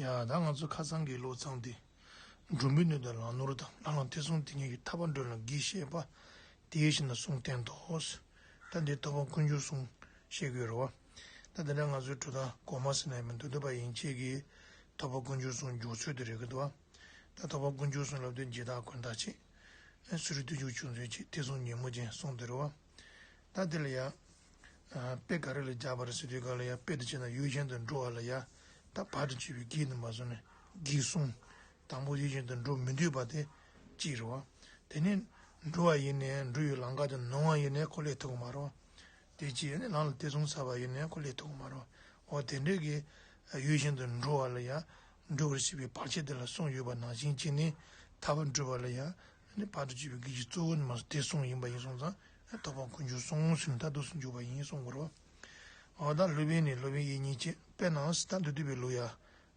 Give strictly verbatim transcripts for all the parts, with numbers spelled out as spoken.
ཡ་ད་ང་ཚོ་ཁ་སང་གི་ཀློག་མཚམས་དེ། འགྲོ་མི་གནོད་དང་ལམ་ནོར་དང་། ལམ་ལ་ཐེ་ཚོམ་དེ་ཉིད་ཀྱིས། ཐར་པ་འགྲུབ་ལ་གེགས་བྱེད་པ། དེ་ཡི་ཕྱིར་ན་གསུམ་བསྟན་ཏོ། ད་འདི་ཐོབ་པ་དཀོན་མཆོག་གསུམ་བཤད་ཀྱི་ཡོད་རེད་བ། ད་དེ་འདྲ་ང་ཚོའི་གྲུབ་མཐའ་གོང་མ་ཟེར་ན་ཡང་མི་འདུག་འདོད་པ་ཡན་ཆད་ཀྱི་ཐོབ་པ་དཀོན་མཆོག་གསུམ་འཇོག་ཚུལ་དེ་རེད་ཀྱི་འདུག་བ། ད་ཐོབ་པ་དཀོན་མཆོག་གསུམ་ལབ་དུས་འཇིགས་སྐྲག་ཀུན་བཏགས་བྱེད། སོ་སོར་ལྟོས་འཇོག་ཆུང་ཟད་བྱེད། ཐེ་ཚོམ་ཉོན་མོངས་ཅན་གསུམ་དེ་རེད་བ། ད་དེ་ལ་ཡ། དཔེ་ག་རེ་ལ་སྦྱར་བ་རེད་ཟེར་དུས་ག་ལ་ཡ་དཔེ་དེ་བྱས་ན་ཡུལ་གཞན་དུ་འགྲོ་བ་ལ་ཡ། ད་བར་དུ་གཅོད་པའི་གེགས་ནི་མ་སོང་ནས་གེགས་གསུམ། དང་པོ་ཡུལ་གཞན་དུ་འགྲོ་མི་འདོད་པ་དེ་གཅིག་རེད་བ། དེ་ནས་འགྲོ་བ་ཡིན་ནའི་འགྲོ་བའི་ལམ་ཁ་དེ་ནོར་བ་ཡིན་ནའི་ཁོ་སླེབས་ཐུབ་ཀྱི་མ་རེད་བ། དེ་གཅིག་ཡིན་ནའི་ལམ་ལ་ཐེ་ཚོམ་ཟ་བ་ཡིན་ནའི་ཁོ་སླེབས་ཐུབ་ཀྱི་མ་རེད་བ། འོ་དེ་འདྲས་ཀྱི་ཡུལ་གཞན་དུ་འགྲོ་བ་ལ་ཡ། འགྲོ་བར་བྱེད་པའི་བར་ཆད་དེ་ལ་གསུམ་ཡོད་པ་ནང་བཞིན་བྱས་ནས་ཐར་པ་འགྲུབ་པ་ལ་ཡ། ནི་བར་དུ་གཅོད་པའི་གེགས་ཀྱི་གཙོ་བོ་ནི་མ་སོང་དེ་གསུམ་ཡིན་པ་ཡིན་སོང་ཙང་། ཐོབ་པ་དཀོན་མཆོག་གསུམ་ཟེར་ནས་ད་འདུག་སེ་འཇོག་པ་ཡིན་གསུང་དགོས་རེད་བ། འོ་ད་སློབ་དཔོན་ནས་སློབ་དཔོན་ཡིན་ཉིད་ཅེས་དཔེར་ན་ད་མདོ་སྡུད་པའི་ལུགས་ཡ།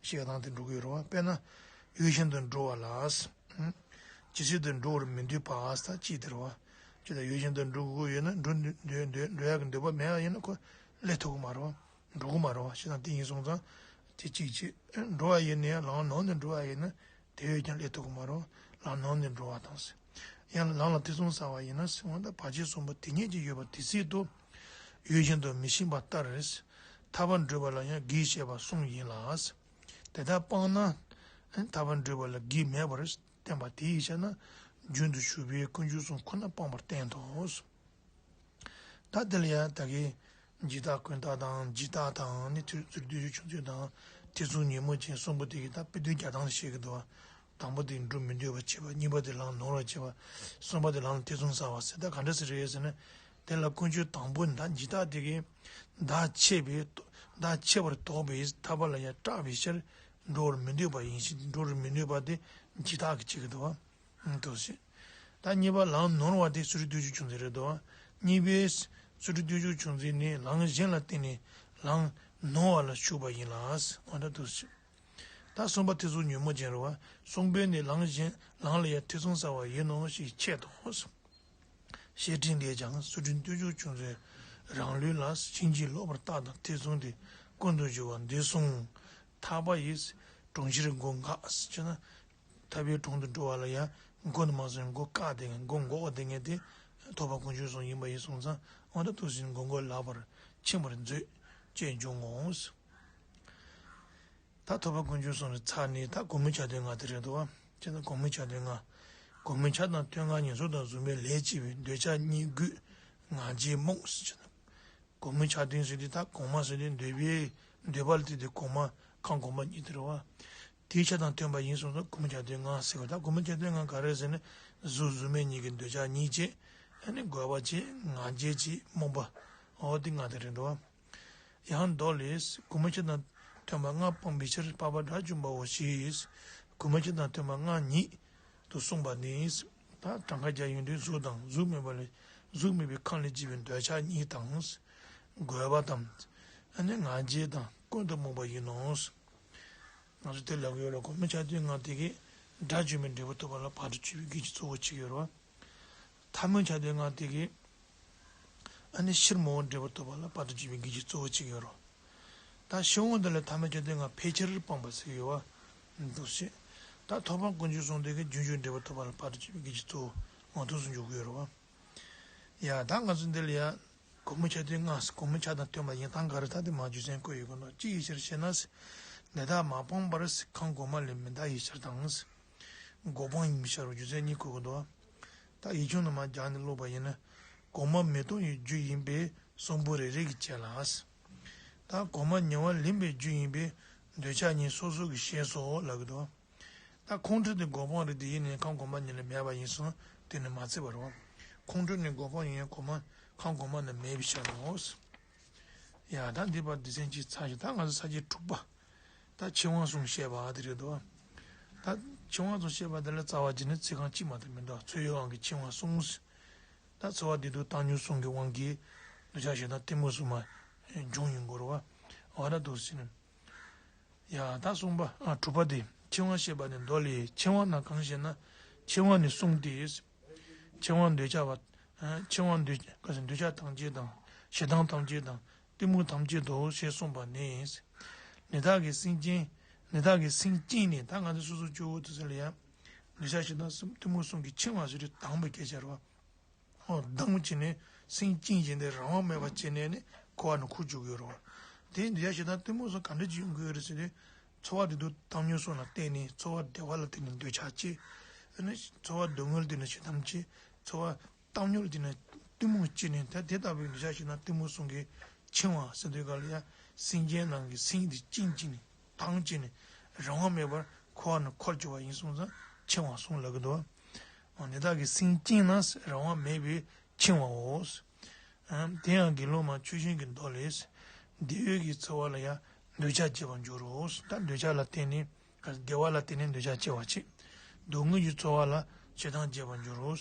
བཤད་སྟངས་དེ་འགྲོ་གི་ཡོད་རེད་བ། དཔེར་ན། ཡུལ་གཞན་དུ་འགྲོ་བ་ལ། ཇི་སྲིད་དུ་འགྲོ་བར་མི་འདོད་པ་ཟེར་གཅིག་དེ་རེད་བ། ཅི་ལྟར་ཡུལ་གཞན་དུ་འགྲོ་དགོས་ཡོད་ན་འགྲོ་འདོད་འདོད་འགྲོ་ཡག་གི་འདོད་པ་མེད་པ་ཡིན་ན་ཁོ་སླེབས་ཐུབ་ཀྱི་མ་རེད་བ། འགྲོ་གི་མ་རེད་བ། བཤད་སྟངས་དེ་ཡིན་སོང་ཙང་། དེ་གཅིག་བྱས། འགྲོ་བ་ཡིན་ནའི་ལམ་ནོར་ནས་འགྲོ་བ་ཡིན་ན། དེ་བས་ཀྱང་སླེབས་ཐུབ་ཀྱི་མ་རེད། ལམ་ནོར་ནས་འགྲོ་བ་དང་། ཡང་ལམ་ལ་ཐེ་ཚོམ་ཟ་བ་ཡིན་ན་ཟེར་བ་དང་བར་ཆད་གསུམ་པོ་དེ་ཉིད་ཀྱིས་ཡོད་པ་དེ་སྲིད་དུ། ཡུལ་གཞན་དུ་མི་ཕྱིན་པ་ལྟར། ཐར་པ་འགྲུབ་པ་ལ་ཡང་གེགས་བྱེད་པ་གསུམ་ཡིན་ལ། དེ་དག་སྤངས་ན། ཐར་པ་འགྲུབ་པ་ལ་གེགས་མེད་པར་བསྟན་པ་དེའི་ཕྱིར་ན། རྒྱུན་དུ་ཞུགས་པའི་དཀོན་མཆོག་གསུམ་ཁོ་ན་སྤངས་པར་བསྟན་ཏོ། ད་དེ་ལ་ཡང་ད་གིན་འཇིགས་སྐྲག་ཀུན་བཏགས་དང་འཇིགས་སྐྲག་དང་ནི་སོ་སོར་ལྟོས་འཇོག་ཆུང་ཟད་དང་ཐེ་ཚོམ་ཉོན་མོངས་ཅན་གསུམ་པོ་དེ་གི་ད་དཔེ་དོན་རྒྱག་སྟངས་ཤེས་ཀྱི་འདུག་བ། དང་པོ་དེ་འགྲོ་མི་འདོད་པ་བྱེད་པ། གཉིས་པ་དེ་ལམ་ནོར་བ་བྱེད་པ། གསུམ་པ་དེ་ལམ་ལ་ཐེ་ཚོམ་ཟ་བ་ཟེར། ད་ག་འདྲ་ཟེར་རེད་ཟེར་ན། དེ་ལ་དཀོན་མཆོག་དང་པོ་ནི་ད་འཇིགས་སྐྲག་དེ་གིས་བདག་གཅེས་པའི་བདག་གཅེས་པར་དོགས་པས་ཐར་པ་ལ་ཡང་སྐྲག་པའི་ཕྱིར་འགྲོ་བར་མི་འདོད་པ་ཡིན་ཞིང་། འགྲོ་བར་མི་འདོད་པ་དེ་འཇིགས་སྐྲག་གིས་བྱེད་ཀྱི་འདུག་བ། འདུག་ཟེར། ད་གཉིས་པ་ལམ་ནོར་བ་དེ་སོ་སོར་ལྟོས་འཇོག་ཆུང་ཟད་རེད་འདུག་བ། གཉིས་པའི་སོ་སོར་ལྟོས་འཇོག་ཆུང་ཟད་ནི་ལམ་གཞན་ལ་བརྟེན་ནས་ལམ་ནོར་བ་ལ་ཞུགས་པ་ཡིན་ལ། འོ་ད་འདུག་ཟེར། ད་གསུམ་པ་ཐེ་ཚོམ་ཉོན་མོངས་ཅན་རེད་བ། གསུམ་པས་ནི་ལམ་གཞན་ལམ་ལ་ཡང་ཐེ་ཚོམ་ཟ་བ་ཡིན་ནོ་ཞེས་འཆད་དོ། བཤེས་སྤྲིང་ལས་ཀྱང་སོ་སོར་ལྟོས་འཇོག་ཆུང་ཟད་རང་ལུགས་ལ། ཕྱིན་ཅི་ལོག་པར་བརྟགས་དང་ཐེ་ཚོམ་སྟེ་ཀུན་ཏུ་སྦྱོར་བ་འདི་གསུམ། ཐར་པ་ཡི་གྲོང་ཁྱེར་མགོ་འགག་ཟེར་ན། ཐར་པའི་གྲོང་དུ་འགྲོ་བ་ལ་ཡང་མགོ་ནི་མ་སོང་མགོ་བཀག་བསྡད་མཁན། མགོ་འགོག་བསྡད་མཁན་དེ་ཐོབ་པ་དཀོན་མཆོག་གསུམ་ཡིན་པ་ཡིན་སོང་ཙང་། འོ་ད་འདུག་ཟེར་མགོ་འགོག་ལགས་པར་ཕྱིན་པར་མཛོད་ཅེས་འབྱུང་ངོ་། ད་ཐོབ་པ་དཀོན་མཆོག་གསུམ་ལ་ཚར་ནས་ད་གོང་མའི་ཆ་དོན་ལྔ་དེ་རེད་འདུག་བ། ཅེས་ན་གོང་མའི་ཆ་དོན་ལྔ། གོང་མའི་ཆ་དང་ཐོན་ལྔ་ཉིད་གཟུགས་དང་གཟུགས་མེད་ལས་སྐྱེས་པའི་འདོད་ཆགས་གཉིས་དགུས་ང་རྒྱལ་རྨོངས་ཟེར་གྱི་འདུག་གོང་མའི་ཆ་དོན་ཟེར་དུས་ད་གོང་མ་ཟེར་དུས་འདོད་པའི་འདོད་པ་ལ་བརྟེན་ཏེ་གོང་མ་ཁམས་གོང་མ་གཉིས་དེ་རེད་བ། དེའི་ཆ་དང་མཐུན་པ་ཡིན་སོང་ཙང་གོང་མའི་ཆ་དོན་ལྔ་ཟེར་བ། ད་གོང་མའི་ཆ་དོན་ལྔ་ག་རེ་ཟེར་ན། གཟུགས་གཟུགས་མེད་གཉིས་ཀྱི་འདོད་ཆགས་གཉིས་བྱས། ཨ་ནི་རྒོད་པ་བྱས། ང་རྒྱལ་བྱས། རྨོངས་པ། འོ་དེ་ལྔ་དེ་རེད་འདུག་བ། ཡང་མདོ་ལས། གོང་མའི་ཆ་དང་མཐུན་པ་ལྔ་སྤངས་པའི་ཕྱིར་འཕགས་པ་དགྲ་བཅོམ་པའོ་ཞེས། གོང་མའི་ཆ་དང་མཐུན་པ་ལྔ་ཉིད་དུ་གསུངས་པ་ནི། ད་གྲངས་ཀ་རྒྱག་ཡོང་དུས་གཟུགས་དང་གཟུགས་མེད་པ་ལས། གཟུགས་མེད་པའི་ཁམས་ལས་སྐྱེས་པའི་འདོད་ཆགས་གཉིས་དང་། རྒོད་པ་དང་། ཨ་ནི་ང་རྒྱལ་དང་ཀུན་ཏུ་རྨོངས་པ་ཡིན་ནོ། ང་ཚོ་དེ་ལབ་ཀྱི་ཡོད་རེད། གོང་མའི་ཆ་དོན་ལྔ་དེ་གིས་དགྲ་བཅོམ་པའི་འབྲས་བུ་ཐོབ་པ་ལ་བར་དུ་གཅོད་པའི་གེགས་ཀྱི་གཙོ་བོ་བྱེད་ཀྱི་ཡོད་རེད་བ། ཐ་མའི་ཆ་དོན་ལྔ་དེ་གིས་ཨ་ནི་ཕྱིར་མི་འོང་འབྲས་བུ་ཐོབ་པ་ལ་བར་དུ་གཅོད་པའི་གེགས་ཀྱི་གཙོ་བོ་བྱེད་ཀྱི་ཡོད་རེད། ད་ཕྱིར་འོང་དེ་ལ་ཐ་མའི་ཆ་དོན་ལྔ་ཕལ་ཆེར་སྤངས་པ་ཟེར་གྱི་ཡོད་བ། འདུག་སེ། ད་ཐོབ་པ་དཀོན་མཆོག་གསུམ་དེ་གིས་རྒྱུན་ཞུགས་འབྲས་བུ་ཐོབ་པ་ལ་བར་དུ་གཅོད་པའི་གེགས་ཀྱི་གཙོ་བོ་ངོ་ཐུག་སུ་འཇུག་གི་ཡོད་རེད་བ། ཡ་ད་ང་ཚོ་འདི་ལ་ཡ། གོང་མའི་ཆ་དོན་ལྔ། གོང་མའི་ཆ་དང་མཐུན་པ་ཡིན་སྟངས་ག་རེ་ད་དེ་མ་རྒྱུ་མཚན་བཀོད་ཡོད་ཀྱི་འདུག་ཅི་ཡི་ཕྱིར་ཞེ་ན། འདི་དག་མ་སྤངས་པར་ཁམས་གོང་མ་ལས་མི་འདའ་བའི་ཕྱིར་དང་། མགོ་སྤངས་ཡིན་པའི་ཕྱིར་རོ། རྒྱུ་མཚན་གཉིས་བཀོད་ཀྱི་འདུག་ད་ཡིག་ཆུང་ནང་མར་སྦྱར་ནས་ཀློག་པ་ཡིན་ན། གོང་མ་མི་གཏོང་བའི་རྒྱུ་ཡིན་པས་གསུམ་པོ་རེ་རེ་གིས་བྱས་ལ། ད་གོང་མ་ཉེ་བར་ལེན་པའི་རྒྱུ་ཡིན་པས་འདོད་ཆགས་གཉིས་སོ་སོ་གིས་ཤེས་སོ་ལབ་ཀྱི་འདུག་ད་ཁོང་ཁྲོ་དེ་མགོ་སྤངས་རེད་དེ། ཡིན་ནའི་ཁམས་གོང་མ་ཉིད་ལ་མེད་པ་ཡིན་སོང་དེ་ནི་མ་ཚད་པ་རེད་བ། ཁོང་ཁྲོ་ནི་མགོ་སྤངས་ཡིན་ཡང་གོང་མ་ཁམས་གོང་མ་ན་མེད་པའི་ཕྱིར་རོ། ཡ་ད་འདི་པར་སྡེ་ཚན་གཅིག་ཚར་ཞིང་། ད་ང་ཚོ་ས་བཅད་དྲུག་པ། ད་ཕྱིར་འོང་གསུམ་བཤད་པ་དེ་རེད་དོ། ད་ཕྱིར་འོང་གསུམ་བཤད་པ་དེ་ལ་རྩ་བ་བྱས་ནས་ཚིག་རྐང་གཅིག་མ་གཏོགས་མི་འདུག་འཚོལ་བའི་དབང་གིས་ཕྱིར་འོང་གསུམ། ད་འཚོལ་བ་བདེ་སྡུག་བཏང་སྙོམས་གསུམ་གྱི་དབང་གིས་འདོད་ཆགས་ཞེ་སྡང་གཏི་མུག་གསུམ་མ་འབྱུང་ཡོང་དགོས་རེད་བ། འོ་ད་འདུག་ཟེར་ནས། ཡ་ད་གསུམ་པ། ཨ་དྲུག་པ་དེ་ཕྱིར་འོང་བཤད་པ་ནི། མདོ་ལས། ཕྱིར་འོང་ན་གང་ཞེ་ན། ཕྱིར་འོང་ནི་གསུམ་སྟེ། ཕྱིར་འོང་འདོད་ཆགས་པ། ཨ་ཕྱིར་འོང་འདོད་ག་ཟེར། འདོད་ཆགས་ཐམས་ཅད་དང་། ཞེ་སྡང་ཐམས་ཅད་དང་། གཏི་མུག་ཐམས་ཅད་དོ་ཞེས་གསུངས་པ་ནི། ནི་བདག་གིས་སེམས་ཅན་ འདི་དག་གི་སེམས་བསྐྱེད་ནས། ད་ང་ཚོ་སོ་སོ་སྐྱེ་བོ་དེ་ཚོ་ལ་ཡང་འདོད་ཆགས་ཞེ་སྡང་གཏི་མུག་གསུམ་གྱིས་འཆིང་བ་ཟེར་དུས་སྡང་བའི་སྐད་ཆ་རེད་བ། ཨོ་སྡང་བྱས་ནས་སེམས་བསྐྱེད་བྱས་ནས་རང་དབང་མེད་པར་བྱས་ནས་ནི་འཁོར་བ་ནང་འཁོར་འཇུག་གི་ཡོད་རེད་བ། དེ་འདོད་ཆགས་ཞེ་སྡང་གཏི་མུག་གསུམ་ག་འདྲ་ཅིག་ཡོང་གི་ཡོད་རེད་ཟེར་དུས། ཚོར་བ་སྒྲིབ་གདུང་བཏང་སྙོམས་གསུམ་ལ་བརྟེན་ནས། ཚོར་བ་བདེ་བ་ལ་བརྟེན་ནས་འདོད་ཆགས་སྐྱེ། ཨ་ནི་ཚོར་བ་སྡུག་བསྔལ་ལ་བརྟེན་ནས་ཞེ་སྡང་སྐྱེ། ཚོར་བ་བཏང་སྙོམས་ལ་བརྟེན་ནས་གཏི་མུག་སྐྱེས་ནས། ད་དེ་ལྟ་བུའི་འདོད་ཆགས་ཞེ་སྡང་གཏི་མུག་གསུམ་གྱིས་འཆིང་བ་ཟེར་དུས་ག་ལ་ཡང་སེམས་ཅན་རྣམས་ཀྱི་སེམས་དེ་བཅིངས་བྱས་ནས་སྡང་བྱས་ནས་རང་དབང་མེད་པར་འཁོར་བ་ནང་འཁོར་འགྱུར་བ་ཡིན་སོང་ཙང་འཆིང་བ་གསུམ་ལབ་ཀྱི་འདུག་འདི་དག་གི་སེམས་བཅིངས་ན་རང་དབང་མེད་པས་འཆིང་བའོ། དེ་ཡང་དགེ་སློང་མ་ཆོས་ཅན་གྱི་མདོ་ལས། བདེ་བའི་གི་ཚོར་བ་ལ་ཡང་འདོད་ཆགས་སྐྱེ་བར་འགྱུར་རོ། ད་འདོད་ཆགས་ལ་བརྟེན་ནས། བདེ་བ་ལ་བརྟེན་ནས་འདོད་ཆགས་སྐྱེ་བ་བྱེད། སྡུག་བསྔལ་གྱི་ཚོར་བ་ལ་ཞེ་སྡང་སྐྱེ་བར་འགྱུར་རོ།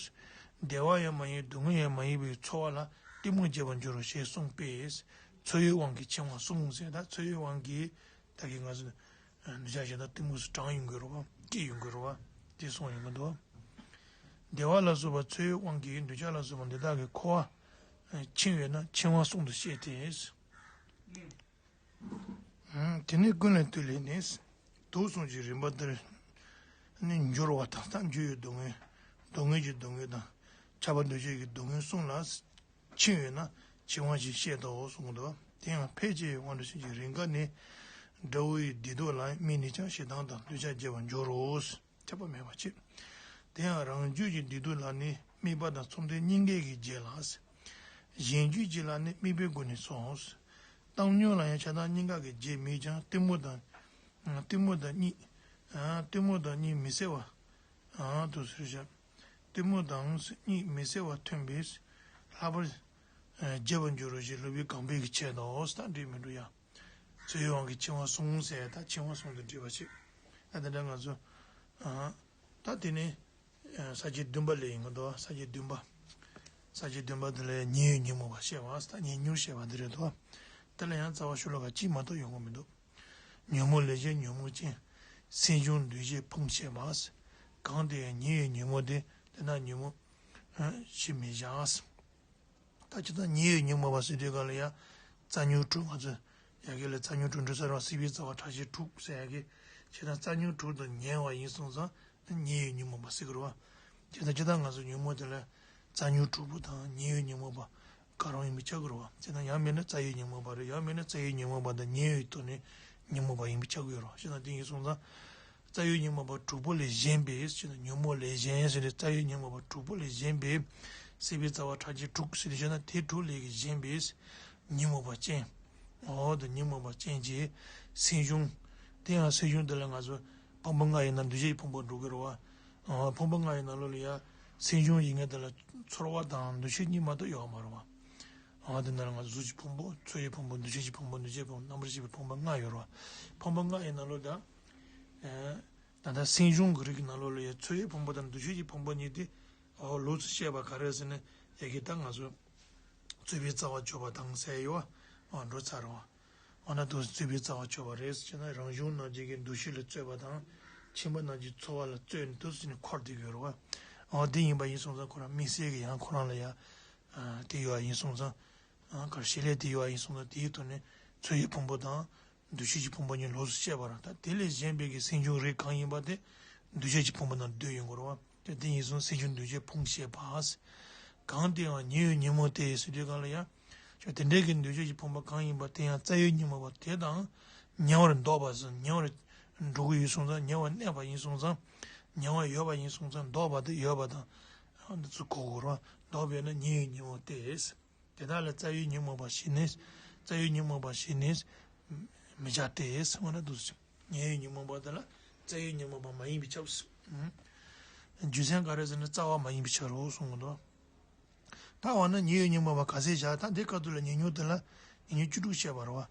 བདེ་བ་ཡང་མ་ཡིན་སྡུག་བསྔལ་ཡང་མ་ཡིན་པའི་ཚོར་བ་ལ་གཏི་མུག་སྐྱེ་བར་འགྱུར་རོ་ཞེས་གསུངས་པས། ཚོར་བའི་དབང་གིས་འཆིང་བ་གསུམ་ཟེར། ད་ཚོར་བའི་དབང་གིས་ད་གིན་ང་ཚོ་འདོད་ཆགས་ཞེ་སྡང་གཏི་མུག་སུ་དྲངས་ཡོང་གི་རེད་བ། སྐྱེས་ཡོང་གི་རེད་བ། དེ་གསུངས་ཡོང་གི་འདུག་བདེ་བ་ལ་སོགས་པ་ཚོར་བའི་དབང་གིས་འདོད་ཆགས་ལ་སོགས་པ་འདི་དག་གི་འཁོར་བ་འཆིང་བས་ན་འཆིང་བ་གསུམ་དུ་བཤད་དེ། དེ་ནས་ཀུན་ལས་བཏུས་ལས་ནི། དུག་གསུམ་གྱི་རིམ་པ་འདིར་ནི་འགྱུར་བ་དང་། ད་འགྱུར་བའི་སྡུག་བསྔལ། སྡུག་བསྔལ་གྱི་སྡུག་བསྔལ་དང་། ཁྱབ་པ་འདུ་བྱེད་ཀྱི་སྡུག་བསྔལ་གསུམ་ལ་འཆིང་བས་ན་འཆིང་བ་ཞེས་བཤད་དོ་གསུངས་འདུག་དེ་ཡང་ཕལ་ཆེ་བའི་དབང་དུ་བྱས་ཀྱི་རིམ་ཁ་ནི། དགྲ་བོ་ཡི་བདེ་སྡུག་ལ་དམིགས་ནས་ཀྱང་ཞེ་སྡང་དང་འདོད་ཆགས་སྐྱེ་བར་འགྱུར་རོ། ཁྱབ་པ་མེད་པར་བྱེད། དེ་ཡང་རང་རྒྱུད་ཀྱི་བདེ་སྡུག་ལ་ནི་དམིགས་པ་དང་ཚུལ་མཐུན་གཉིས་ཀའི་གི་རྗེས་ལ། གཞན་རྒྱུད་ཀྱི་ལ་ནི་དམིགས་པའི་སྒོ་ནས་སོ། བཏང་སྙོམས་ལ་ཡང་ཆགས་སྡང་གཉིས་ཀ་གི་རྗེས་དམིགས་ཀྱང་གཏི་མུག་དང་། གཏི་མུག་དང་གཉིད། གཏི་མུག་དང་གཉིད་མི་སེལ་བ། དུ་ཟེར་བྱ། གཏི་མུག་དང་གཉིད་མི་སེལ་བ་མཐུན་པས། ལྷག་པར་བརྗེད་པར་འགྱུར་རོ་ཞེས་སློབ་དཔོན་གང་པོའི་གི་ཆེད་དོ། ད་འགྲིག་མི་འགྲིག་ཡ། ཚོར་བའི་དབང་གིས་འཆིང་བ་གསུམ་ཟེར། ད་འཆིང་བ་གསུམ་དུ་འགྲིག་པ་ཞིག་ད་དེ་འདྲ་ང་ཚོ། ད་དེ་ནི། ས་བཅད་བདུན་པ་ལས་ཡིན་གྱི་འདུག་ས་བཅད་བདུན་པ། ས་བཅད་བདུན་པ་དེ་ལ་ཉེ་བའི་ཉོན་མོངས་པ་བཤད་པ། ད་ཉེ་ཉོན་བཤད་པ་འདི་རེད་འདུག་དེ་ལ་ཡང་རྩ་བ་ཤོ་ལོ་ཀ་གཅིག་མ་གཏོགས་ཡོང་གི་མི་འདུག་ཉོན་མོངས་ལས་གཞན་ཉོན་མོངས་ཅན། སེམས་བྱུང་འདུ་ཤེས་ཕུང་བཤད་པ། གང་དེ་ཡང་ཉེ་བའི་ཉོན་མོངས་ཏེ། དེ་ན་ཉོན་མོངས་ཞེས་མི་བྱ། ད་ཇི་ལྟར་ཉེ་བའི་ཉོན་མོངས་པ་ཟེར་དུས་ག་ལ་ཡ། རྩ་ཉོན་དྲུག་ང་ཚོས་ཡ་གི་ལ་རྩ་ཉོན་དྲུག་འགྲོ་ས་རང་སྲིད་པའི་རྩ་བ་ཁྲག་ཤེད་དྲུག་ཟེར་ཡ་གི། ཇི་ལྟར་རྩ་ཉོན་དྲུག་དང་ཉེ་བ་ཡིན་སོང་ཙང་ཉེ་བའི་ཉོན་མོངས་པ་ཟེར་གི་རེད་བ། ཇི་ལྟར་ཇི་ལྟར་ང་ཚོ་ཉོན་མོངས་དེ་ལ་རྩ་ཉོན་དྲུག་པོ་དང་ཉེ་བའི་ཉོན་མོངས་པ་ག་རང་ཡིན་པའི་ཆགས་གི་རེད་བ། ཇི་ལྟར་ཡང་མིན་ན་རྩ་བའི་ཉོན་མོངས་པ་རེད། ཡང་མིན་ན་རྩ་བའི་ཉོན་མོངས་པ་དང་ཉེ་བའི་ཐོག་ནས་ཉོན་མོངས་པ་ཡིན་པའི་ཆགས་གི་ཡོད་རེད་བ། ཇི་ལྟར་དེ་ཡིན་སོང་ཙང་། རྩ་བའི་ཉོན་མོངས་པ་དྲུག་པོ་ལས་གཞན་པའི་ཕྱིར་ན། ཉོན་མོངས་ལས་གཞན་ཟེར་ཏེ་རྩ་བའི་ཉོན་མོངས་པ་དྲུག་པོ་ལས་གཞན་པའི། སྲིད་པའི་རྩ་བ་ཁྲག་ཤེད་དྲུག་ཟེར་ཏེ་བཤད་ན་དེ་དྲུག་ལས་ཀྱི་གཞན་པའི་ཉོན་མོངས་པ་ཅན། འོ་དེ་ཉོན་མོངས་པ་ཅན་གྱི་སེམས་བྱུང་། དེ་ཡང་སེམས་བྱུང་དེ་ལ་ང་ཚོ་ཕུང་པོ་ལྔ་ཡི་ནང་འདུ་བྱེད་ཀྱི་ཕུང་པོ་འགྲོ་གི་རེད་བ། ཕུང་པོ་ལྔ་ཡི་ནང་ལོགས་ལ་ཡང་སེམས་བྱུང་ཡིན་མཁན་དེ་ལ་ཚོར་བ་དང་འདུ་ཤེས་གཉིས་མ་གཏོགས་ཡོད་མ་རེད་བ། འོ་དེ་ནང་ལ་ང་ཚོ་གཟུགས་ཀྱི་ཕུང་པོ། ཚོར་བའི་ཕུང་པོ། འདུ་ཤེས་ཀྱི་ཕུང་པོ། འདུ་བྱེད་ཕུང་པོ། རྣམ་པར་ཤེས་པའི་ཕུང་པོ་ལྔ་ཡོད་རེད་བ། ཕུང་པོ་ལྔ་ཡི་ནང་ལོགས་ལ། ད་ལྟ་སེམས་བྱུང་གི་རིགས་ཀྱི་ནང་ལོགས་ལ་ཡང་ཚོར་བའི་ཕུང་པོ་དང་འདུ་ཤེས་ཀྱི་ཕུང་པོ་གཉིས་དེ། འོ་ལོགས་སུ་བཤད་པ་ག་རེ་ཟེར་ན། ཡ་གི་ད་ང་ཚོ་རྩོད་པའི་རྩ་བ་གཅོད་པ་དང་ཟེར་ཡོད་བ། འོ་འགྲོ་ཚར་བ། འོ་ན་དུ་རྩོད་པའི་རྩ་བ་གཅོད་པ་རེད་ཟེར་ན། རང་བྱུང་རྣམས་ཀྱི་འདུ་ཤེས་ལ་རྩོད་པ་དང་། ཁྱིམ་པ་རྣམས་ཀྱི་ཚོར་བ་ལ་རྩོད་ནས་དུ་ཟེར་ནས་འཁོར་བསྡད་ཡོད་རེད་བ། འོ་དེ་ཡིན་པ་ཡིན་སོང་ཙང་ཁོ་རང་དམིགས་བསལ་གྱི་ཡང་ཁོ་རང་ལ་ཡ། དེ་ཡོད་པ་ཡིན་སོང་ཙང་། གར་བྱེད་ལས་དེ་ཡོད་པ་ཡིན་སོང་ཙང་དེའི་ཐོག་ནས་ཚོར་བའི་ཕུང་པོ་དང་། འདུ་ཤེས་ཀྱི་ཕུང་པོ་གཉིས་ལོགས་སུ་བཤད་པ་རེད། ད་དེ་ལས་གཞན་པའི་གི་སེམས་བྱུང་རིགས་གང་ཡིན་པ་དེ་འདུ་བྱེད་ཀྱི་ཕུང་པོ་ནང་སྡོད་ཡོང་དགོས་རེད་བ། དེ་དེ་ཡིན་སོང་སེམས་བྱུང་འདུ་བྱེད་ཕུང་བཤད་པ། གང་དེ་ཡང་ཉེ་བའི་ཉོན་མོངས་ཏེ་ཟེར་དུས་གང་ལ་ཡང་། དེ་འདྲའི་གི་འདུ་བྱེད་ཀྱི་ཕུང་པོ་གང་ཡིན་པ་དེ་ཡང་རྩ་བའི་ཉོན་མོངས་པ་དེ་དང་ཉེ་བར་འདོགས་པ་ཟེར། ཉེ་བར་འགྲོ་གི་ཡོད་སོང་ཙང་། ཉེ་བར་གནས་པ་ཡིན་སོང་ཙང་། ཉེ་བར་ཡོད་པ་ཡིན་སོང་ཙང་འདོགས་པ་དེ་ཡོད་པ་དང་། འདི་ཚོ་གོ་དགོས་རེད་བ། འདོགས་པས་ན་ཉེ་བའི་ཉོན་མོངས་ཏེ། དེ་དག་ལ་རྩ་བའི་ཉོན་མོངས་པ་ཞེས་ནི། རྩ་བའི་ཉོན་མོངས་པ་ཞེས་ནི་མི་བྱ་སྟེ། འོ་ན་འདུག་སེ། ཉེ་བའི་ཉོན་མོངས་པ་དེ་ལ་རྩ་བའི་ཉོན་མོངས་པ་མ་ཡིན་པས་ཁྱབ་ཟེར། རྒྱུ་མཚན་ག་རེ་ཟེར་ན་རྩ་བ་མ་ཡིན་པས་ཁྱབ་རོ་གསུངས་གི་འདུག་ད་འོ་ན་ཉེ་བའི་ཉོན་མོངས་པ་ག་ཚད་བཞག་ད་འདི་སྐབས་དུ་ལ་ཉེ་ཉོན་དེ་ལ་ཉེ་ཉོན་བཅུ་དྲུག་བཤད་པ་རེད་བ།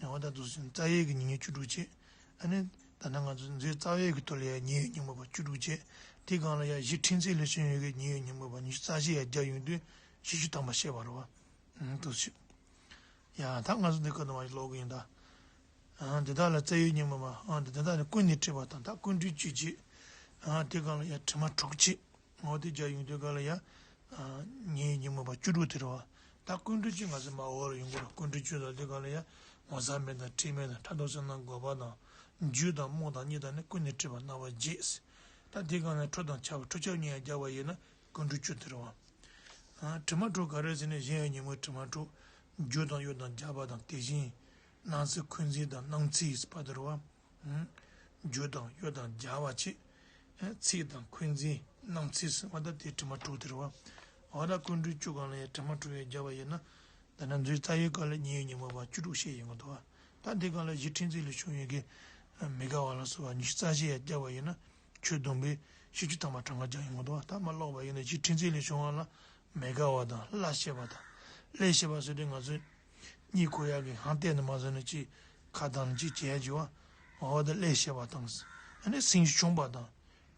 ཉེ་བ་ད་འདུག་སེ་རྩ་བའི་གི་ཉེ་ཉོན་བཅུ་དྲུག་བྱས། ཨ་ནི་ད་ནང་ང་ཚོ་འཛིན་རྩ་བའི་གི་ཐོག་ལ་ཡང་ཉེ་བའི་ཉོན་མོངས་པ་བཅུ་དྲུག་བྱས། དེ་སྒང་ལ་ཡང་གཞི་ཕྲན་ཚེགས་ལས་བྱུང་ཡོད་ཀྱི་ཉེ་བའི་ཉོན་མོངས་པ་ཉི་ཤུ་རྩ་བཞི་ཡང་བརྒྱབ་ཡོང་དུས་བཞི་བཅུ་ཐམ་པ་བཤད་པ་རེད་བ། ཨང་། འདུག་སེ། ཡ་ད་ང་ཚོ་འདི་ཀ་ནང་མ་ཀློག་གི་ཡིན་ད། ཨང་། འདི་དག་ལ་རྩ་བའི་ཉོན་མོངས་པ། ཨང་། འདི་དག་ནི་ཀུན་ནས་བྲིས་པ་དང་། ད་ཀུན་བྲིས་བཅུ་བྱས། ཨང་། དེ་སྒང་ལ་ཡང་དྲི་མ་དྲུག་བྱས། འོ་དེ་བརྒྱབ་ཡོང་དུས་སྒང་ལ་ཡང་། ཨང་། ཉེ་བའི་ཉོན་མོངས་པ་བཅུ་དྲུག་དེ་རེད་བ། ད་ཀུན་བྲིས་བཅུ་ང་ཚོ་མ་འོག་ལ་ཡོང་གི་རེད། ཀུན་བྲིས་བཅུ་ལ་དེ་སྒང་ལ་ཡང་ངོ་ཚ་མེད་དང་། ཁྲེལ་མེད་དང་། ཕྲག་དོག་སེར་སྣ་འགོག་པ་དང་ རྒྱུ་དང་རྨོངས་དང་གཉིད་དང་ནི། ཀུན་ནས་སྒྲིབ་པ་རྣམ་པ་བརྒྱད། ད་དེའི་སྒང་ནས་འཁྲུ་དང་ཆགས་པ་འཁྲུ་ཆགས་གཉིས་ཡང་སྦྱར་བ་ཡིན་ན་ཀུན་འཁྲུལ་བཅུ་དེ་རེད་བ། ཨ། དྲི་མ་དྲུག་ག་རེ་ཟེར་ན། གཞན་ཡང་ཉོན་མོངས་དྲི་མ་དྲུག་རྒྱུ་དང་དབྱེ་དང་སྦྱར་བ་དང་། དེ་བཞིན་སྣང་སྲིད་འཁོན་འཛིན་དང་སྣང་ཚད་ཟེར་བ་དེ་རེད་བ། ཨ། རྒྱུ་དང་དབྱེ་དང་སྦྱར་བ་བྱས། ཨ། ཚད་དང་འཁོན་འཛིན་སྣང་ཚད་ཟེར་བ་ད་དེ་དྲི་མ་དྲུག་དེ་རེད་བ། འོ་ད་ཀུན་འཁྲུལ་བཅུ་སྒང་ལ་ཡང་དྲི་མ་དྲུག་ཡང་སྦྱར་བ་ཡིན་ན། ད་ནང་འཛུལ་རྩ་བའི་སྐབས་ལ་ཉེ་བའི་ཉོན་མོངས་པ་བཅུ་དྲུག་བཤད་ཡོང་གི་འདུག་བ། ད་འདི་སྒང་ལ་གཞི་མཁྲེགས་འཛིན་ལས་བྱུང་བའི་གི་མི་དགའ་བ་ལ་སོགས་པ་ཉི་ཤུ་རྩ་བཞི་ཡང་སྦྱར་བ་ཡིན་ན། ཆོས་བསྡོམས་པས་བཞི་བཅུ་ཐམ་པ་གྲངས་ཀ་སྦྱར་ཡོང་གི་འདུག་བ། ད་མ་ཀློག་པ་ཡིན་ན་གཞི་མཁྲེགས་འཛིན་ལས་བྱུང་བ་ལ་མི་དགའ་བ་དང་སླ་བཤད་པ་དང་། སླ་བཤད་པ་ཟེར་དུས་ང་ཚོས་གཉིད་ཁུག་ཡག་གི་ཧང་སྟེ་ནས་མ་བཟོད་ནས་ཅིག་ཁ་གདངས་ཅིག་བྱེད་ཡག་ཅིག་བ། འོ་ད་སླ་བཤད་པ་དང་། ཨ་ནི་སེམས་ཤུགས་ཆུང་བ་དང་།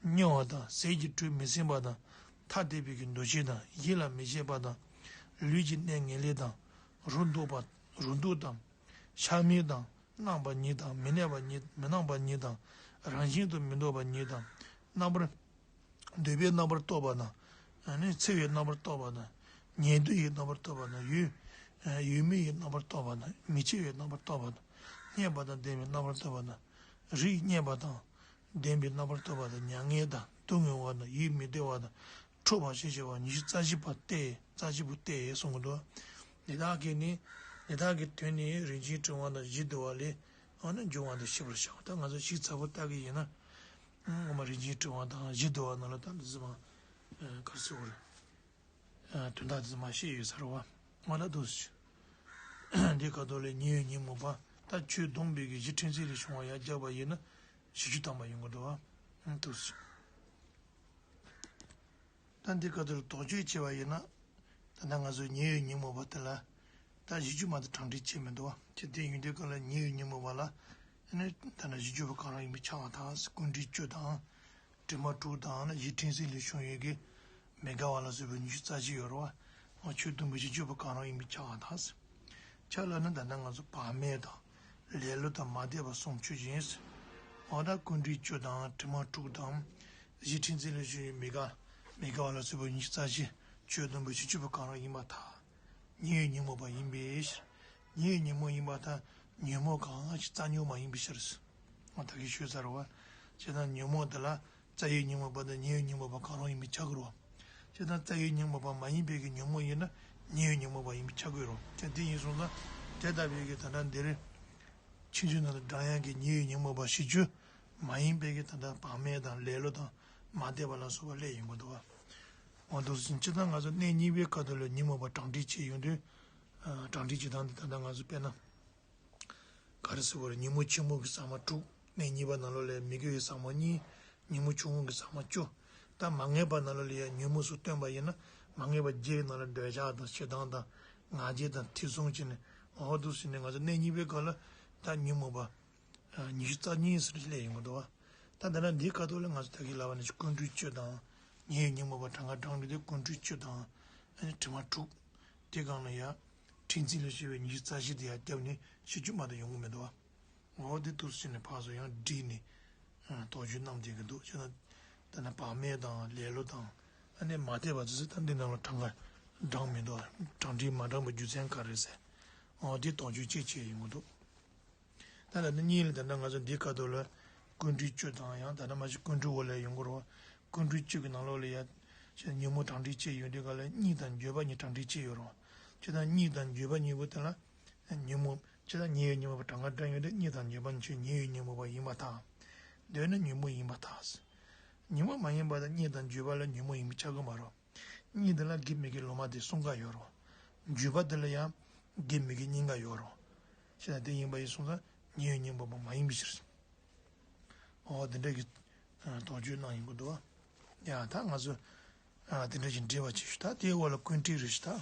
སྨྱོ་བ་དང་། ཟས་ཀྱི་དྲོད་མི་སྲིན་པ་དང་། ཐ་དད་པའི་གི་འདུ་ཤེས་དང་། ཡིད་ལ་མི་བྱེད་པ་དང་། ལུས་ཀྱི་གནས་ངེས་ལེགས་དང་། རུ་འདུག་པ། རུ་འདུག་དང་། ཆགས་མེད་དང་། སྣང་བ་ཉིད་དང་། མི་གནས་པ་ཉིད། མི་སྣང་བ་ཉིད་དང་། རང་བཞིན་དུ་མི་འདོགས་པ་ཉིད་དང་། རྣམ་པར། འདོད་པའི་རྣམ་པར་རྟོག་པ་དང་། ཨ་ནི་འཚེ་བའི་རྣམ་པར་རྟོག་པ་དང་། ཉེ་དུ་ཡི་རྣམ་པར་རྟོག་པ་དང་། ཡུལ། ཡུལ་མེད་ཡི་རྣམ་པར་རྟོག་པ་དང་། མི་སྐྱེ་བའི་རྣམ་པར་རྟོག་པ་དང་། རྙེད་པ་དང་ལྡན་པའི་རྣམ་པར་རྟོག་པ་དང་། རིགས་རྙེད་པ་དང་ལྡན་པའི་རྣམ་པར་རྟོག་པ་དང་། མྱ་ངན་དང་སྡུག་བསྔལ་བ་དང་། ཡིད་མི་བདེ་བ་དང་། འཁྲུགས་པ་ཞེས་བྱ་བ་ཉི་ཤུ་རྩ་བཞི་པ་སྟེ། རྩ་བཞི་པོ་སྟེ་གསུང་གི་འདུག། འདི་དག་གི་ནི། འདི་དག་གི་དོན་ནི་རིན་ཆེན་ཕྲེང་བ་དང་བཞི་བསྡུ་བ་ལས། འོ་ན་འབྱུང་བ་འདི་ཤེས་པར་བྱའོ། ད་ང་ཚོ་ཞིབ་ཚགས་པོ་ལྟ་གི་ཡིན་ན། ངོ་མ་རིན་ཆེན་ཕྲེང་བ་དང་བཞི་བསྡུ་བ་ནང་ལ་ད་འདི་ཚོ་མ། ག་རེ་ཟེར་དགོས་རེད། དོན་དག་འདི་ཚོ་མ་བཤད་ཡོད་ས་རེད་བ། ང་ལ་འདུག་སེ། འདི་ཁ་ཐོག་ལས་ཉེ་བའི་ཉོན་མོངས་པ། ད་ཆོས་བསྡོམས་པའི་གི་གཞི་མཁྲེགས་འཛིན་ལས་བྱུང་བ་ཡར་བརྒྱབ་པ་ཡིན་ན་བཞི་བཅུ་ཐམ་པ་ཡོང་གི་འདུག་བ། འདུག་སེ། ད་འདི་སྐབས་དེར་དོགས་གཅོད་བྱས་པ་ཡིན་ན། ད་ལྟ་ང་ཚོས་ཉེ་བའི་ཉོན་མོངས་པ་དེ་ལ་ད་བཞི་བཅུ་མ་གཏོགས་གྲངས་འདྲེན་བྱས་མི་འདུག་བ། ཅི་སྟེ་ཡིན་དུས་སྐབས་ལ་ཉེ་བའི་ཉོན་མོངས་པ་ལ་ནི་ད་ནི་བཞི་བཅུ་པོ་གང་རུང་ཡིན་པས་ཁྱབ་པ་དང་། ཀུན་འདུས་བཅུ་དང་། དྲི་མ་དྲུག་དང་ནི་གཞི་མཁྲེགས་འཛིན་ལས་བྱུང་ཡོད་ཀྱི་མི་དགའ་བ་ལ་སོགས་པའི་ཉི་ཤུ་རྩ་བཞི་ཡོད་རེད་བ། ཆོས་བསྡོམས་པས་བཞི་བཅུ་པོ་གང་རུང་ཡིན་པས་ཁྱབ་པ་དང་། ཁྱབ་ལ་ནི་ད་ལྟ་ང་ཚོ་བག་མེད་དང་། ལེ་ལོ་དང་མ་དད་པ་གསུམ་ཆོས་ཅན། འོ་ད་ཀུན་འདུས་བཅུ་དང་དྲི་མ་དྲུག་དང་། གཞི་མཁྲེགས་འཛིན་ལས་བྱུང་བའི་མི་དགའ། མི་དགའ་བ་ལ་སོགས་པའི་ཉི་ཤུ་རྩ་བཞི། ཆོས་བསྡོམས་པས་བཞི་བཅུ་པོ་གང་རུང་ཡིན་པར་ཐལ། ཉེ་བའི་ཉོན་མོངས་པ་ཡིན་པའི་ཕྱིར། ཉེ་བའི་ཉོན་མོངས་ཡིན་པར་ཐལ། ཉོན་མོངས་གང་ཞིག་རྩ་ཉོན་མ་ཡིན་པའི་ཕྱིར། ང་ད་གིན་ཞུས་ཚར་བ། བྱས་ཙང་ཉོན་མོངས་དེ་ལ་རྩ་བའི་ཉོན་མོངས་པ་དང་ཉེ་བའི་ཉོན་མོངས་པ་གང་རུང་ཡིན་པས་ཁྱབ་དགོས་རེད་བ། བྱས་ཙང་རྩ་བའི་ཉོན་མོངས་པ་མ་ཡིན་པའི་གི་ཉོན་མོངས་ཡིན་ན་ཉེ་བའི་ཉོན་མོངས་པ་ཡིན་པས་ཁྱབ་དགོས་རེད་བ། བྱས་དེ་ཡིན་སོང་ཙང་དེ་ལྟ་བུའི་གི་ད་ལྟ་འདིར། ཕྱིན་ཅི་ལོག་ཏུ་བགྲང་ཡག་གི་ཉེ་བའི་ཉོན་མོངས་པ་བཞི་བཅུ་མ་ཡིན་པའི་གི་ད་ལྟ་བག་མེད་དང་ལེ་ལོ་དང་མ་དད་པ་ལ་སོགས་པ་སླེབས་ཡོང་གི་འདུག་བ། འོ་འདུག་སེ་བྱས་ཙང་ང་ཚོ་གནས་གཉིས་པའི་ཁ་ཐོག་ལ་ཉོན་མོངས་པ་གྲངས་འདྲེན་བྱས་ཡོང་དུས། ཨ། གྲངས་འདྲེན་བྱེད་སྟངས་འདི་ད་ལྟ་ང་ཚོ་དཔེར་ན། ག་རེ་ཟེར་དགོས་རེད། ཉོན་མོངས་ཆེན་མོ་གི་ཟ་མ་དྲུག་གནས་གཉིས་པ་ནང་ལོགས་ལ་མི་དགེ་བའི་ཟ་མ་གཉིས། ཉོན་མོངས་ཆུང་ངུ་གི་ཟ་མ་བཅུ། ད་མ་ངེས་པ་ནང་ལོགས་ལ་ཡང་ཉོན་མོངས་སུ་བཏོན་པ་ཡིན་ན་མ་ངེས་པ་བརྒྱད་ནང་ལ་འདོད་ཆགས་དང་ཞེ་སྡང་དང་ང་རྒྱལ་དང་ཐེ་ཚོམ་བྱས་ནས། འོ་འདུག་སེ་ནས་ང་ཚོ་གནས་གཉིས་པའི་སྐབས་ལ་ད་ཉོན་མོངས་པ་ཉི་ཤུ་རྩ་གཉིས་ཟེར་སླེབས་ཡོང་གི་འདུག་བ། ད་འདི་ན་འདིའི་ཁ་ཐོག་ལ་ང་ཚོ་ད་གིན་ལབ་པ་ནང་བཞིན་ཀུན་འཁྲུལ་བཅུ་དང་ཉེ་བའི་ཉོན་མོངས་པ་གྲངས་ཀ་བགྲངས་པའི་དུས་ཀུན་འཁྲུལ་བཅུ་དང་དྲི་མ་དྲུག་དེ་སྒང་ལ་ཡ། མཁྲེགས་འཛིན་ལས་བྱུང་བའི་ཉི་ཤུ་རྩ་བཞི་དེ་ཡར་བརྒྱབ་ནས་བཞི་བཅུ་མ་གཏོགས་ཡོང་གི་མི་འདུག་བ། འོ་དེ་འདུག་སེ་བྱས་ནས་ཕར་ཚུར་ཡང་བསྒྲིགས་ནས་དོགས་གཅོད་གནང་བསྡད་ཀྱི་འདུག། བྱས་ན་ད་ནི་བག་མེད་དང་ལེ་ལོ་དང་ཨ་ནི་མ་དད་པ་དེ་ཚོ་ད་འདི་ནང་ལ་གྲངས་ཀ་བགྲངས་མི་འདུག། གྲངས་འདྲེན་མ་བགྲངས་པའི་རྒྱུ་མཚན་ག་རེ་ཟེར། འོ་དེ་དོགས་གཅོད་ཅིག་བྱས་ཡོང་གི་འདུག། ད་ལྟ་ནི་གཉིས་ལ་ད་ལྟ་ང་ཚོ་འདིའི་ཁ་ཐོག་ལ་ཀུན་འཁྲུལ་བཅུ་དང་། ཡང་ད་ལྟ་མ་གཞི་ཀུན་འཁྲུལ་འོག་ལ་ཡོང་གི་རེད་བ། ཀུན་འཁྲུལ་བཅུ་གི་ནང་ལོགས་ལ་ཡ། ཉོན་མོངས་གྲངས་འདྲེན་བཅས་ཡོད་དུས་སྐབས་ལ་གཉིད་དང་འགྱོད་པ་གཉིས་གྲངས་འདྲེན་བཅས་ཡོད་རེད་བ། བྱས་ཙང་གཉིད་དང་འགྱོད་པ་གཉིས་པོ་དེ་ལ་ཉོན་མོངས། བྱས་ཙང་ཉེ་བའི་ཉོན་མོངས་པ་གྲངས་ཀ་བགྲངས་ཡོད་དུས་གཉིད་དང་འགྱོད་པ་གཉིས་ཆོས་ཉེ་བའི་ཉོན་མོངས་པ་ཡིན་པར་ཐལ། འདོད་ན་ཉོན་མོངས་ཡིན་པར་ཐལ། ཉོན་མོངས་མ་ཡིན་པ་དང་གཉིད་དང་འགྱོད་པ་ལ་ཉོན་མོངས་ཡིན་པས་ཁྱབ་ཀྱི་མ་རེད། གཉིད་འདི་ལ་དགེ་མི་དགེ་ལོག་སྨྲ་དེ་གསུམ་ཀ་ཡོད་རེད། འགྱོད་པ་འདི་ལ་ཡང་དགེ་མི་དགེ་གཉིས་ཀ་ཡོད་རེད། བྱས་ཙང་དེ་ཡིན་པ་ཡིན་སོང་ཙང་ཉེ་བའི་ཉོན་མོངས་པ་མ་ཡིན་པའི་ཕྱིར། འོ་དེ་འདྲ་གི་དོགས་གཅོད་གནང་ཡོང་གི་འདུག་བ། ཡ་ད་ང་ཚོ་དེ་འདྲ་ཞིག་འགྲེལ་བ་བྱེད་ཤོག། ད་དེའི་འོག་ལ་ཀུན་འཁྲུལ་རེད་ཤག།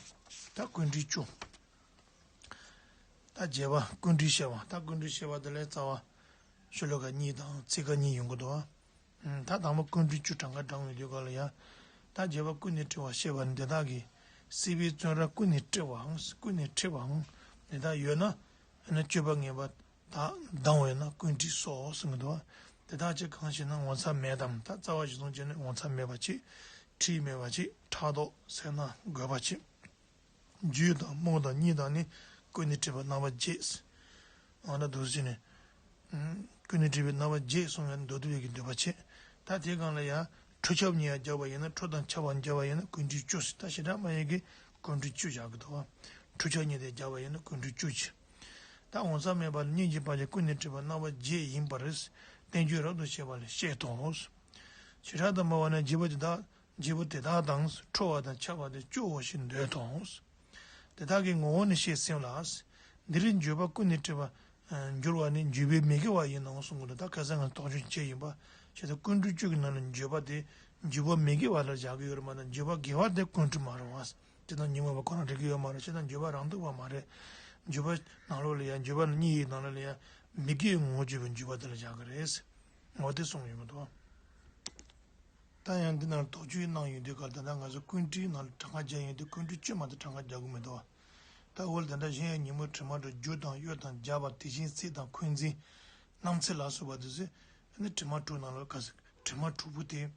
ད་ད་ཀུན་འཁྲུལ་བཅུ། ད་རྒྱས་པ་ཀུན་འཁྲུལ་བཤད་པ། ད་ཀུན་འཁྲུལ་བཤད་པ་དེ་ལས་རྩ་བ་ཤོ་ལོ་ཀ་གཉིས་དང་ཚིག་ཀ་གཉིས་ཡོང་གི་འདུག་བ། ད་དང་པོ་ཀུན་འཁྲུལ་བཅུ་གྲངས་ཀ་བགྲངས་ཡོང་དུས་སྐབས་ལ་ཡ། ད་རྒྱས་པ་ཀུན་ནས་འཁྲུལ་བ་བཤད་པ་ནི་འདི་དག་གིས། སྲིད་པའི་བཙོན་རར་ཀུན་ནས་བཀྲི་བའམ། ཀུན་ནས་བཀྲི་བའམ། འདི་དག་ཡོད་ན་ནི་སྤྱོད་པ་ངན་པ་དག་ལྡང་བས་ན་ཀུན་འཁྲུལ་སོ་གསུང་གི་འདུག། དེ་དག་ཅི་གང་ཞེ་ན་ངོ་ཚ་མེད་དམ། ད་རྩ་བ་གཞིར་བཟུང་བྱས་ནས་ངོ་ཚ་མེད་པ་ཅིག། འཁྲུལ་མེད་པ་ཅིག། ཕྲག་དོག་སེར་སྣ་རྒོད་པ་ཅིག། རྒྱུ་དང་རྨོངས་དང་གཉིད་དང་ནི། ཀུན་ནས་སྒྲིབ་པ་རྣམ་པ་བརྒྱད། འོ་ན་འདུག་སེ་བྱས་ནས། ཀུན་ནས་སྒྲིབ་པའི་རྣམ་པ་བརྒྱད་གསུངས་ཡང་མདོ་སྡེ་པའི་གི་འདོད་པ་བྱེད། ད་དེའི་སྒང་ལ་ཡང་ཁྲོ་ཆབ་གཉིས་ཡང་སྦྱར་བ་ཡིན་ན། ཁྲོ་དང་ཆབ་པ་སྦྱར་བ་ཡིན་ན་ཀུན་འདུས་བཅུ་ཟེར། ད་བྱེ་བྲག་སྨྲ་བའི་གི་ཀུན་འདུས་བཅུ་བཞག་གི་འདུག་བ། ཁྲོ་ཆབ་གཉིས་དེ་སྦྱར་བ་ཡིན་ན་ཀུན་འདུས་བཅུ་བྱེད། ད་ངོ་མཚར་མེད་པ་ལ་སྙིང་རྗེ་འབར་བའི་ཀུན་ནས་སྒྲིབ་པའི་རྣམ་པ་བརྒྱད་ཡིན་པར་བསྟན་བཅོས་རབ་ཏུ་བཤད་པ་ལས་བཤད་དོ། བྱེ་བྲག་ཏུ་སྨྲ་བ་ན་འཇིགས་པ་དེ་དག་འཇིགས་པ་དེ་དག་དང་ཁྲོ་བ་དང་ཆབ་པ་དེ་བཅུའོ་ཞེས་འདོད་དོ། དེ་དག་གི་ངོ་བོ་ནི་བཤད་ཟིན་ལ། འདིར་འགྱུར་བ་ཀུན་ནས་སྒྲིབ་པར་འགྱུར་བ་ནི་འགྱུར་བས་མི་དགེ་བ་ཡིན་ནོ་གསུང་གི་འདུག་ད་ཁ་སང་ང་དོགས་གཅོད་བྱས་ཡིན་པ། བྱས་ཙང་ཀུན་འདུས་བཅུ་གི་ནང་ལ་འགྱུར་བ་དེ་འགྱུར་བ་མི་དགེ་བ་ལ་བཞག་གི་ཡོད་རེད་མ་གཏོགས། འགྱུར་བ་དགེ་བ་དེ་ཀུན་འདུས་མ་རེད་བ། བྱས་ཙང་ཉོན་མོངས་པ་ཁོ་རང་འགྲིག་གི་ཡོད་མ་རེད། བྱས་ཙང་འགྱུར་བ་རང་འདུག་པ་མ་རེད། འགྱུར་བ་ནང་ལོགས་ལ་ཡང་འགྱུར་བ་གཉིས་ཡི་ནང་ལོགས་ལ་ཡང་མི་དགེའི་ངོ་བོ་བརྗོད་པའི་འགྱུར་བ་དེ་ལ་བཞག་གི་རེད། འོ་དེ་གསུངས་ཡོང་གི་འདུག་ད་ཡང་འདི་ནང་དོགས་གཅོད་གནང་ཡོང་དུས་ག་ད་ལྟ་ང་ཚོ་ཀུན་འདུས་ནང་ལ་གྲངས་ཀ་སྦྱར་ཡོང་དུས་ཀུན་འདུས་བཅུ་མ་གཏོགས་གྲངས་ཀ་སྦྱར་གི་མི་འདུག་ད་འོ་ལ་ད་ལྟ་གཞན་ཡང་ཉོན་མོངས་དྲི་མ་དྲུག་རྒྱུ་དང་དབྱེ་དང་སྦྱར་བ་དེ་བཞིན་ཚིག་དང་འཁོན་འཛིན་རྣམ་འཚེ་ལ་སོགས་པ་དེ་ཚོ་ནི་དྲི་མ་དྲུག་ནང་ལ་ག་ས་དྲི་མ་དྲུག་པོ་དེ།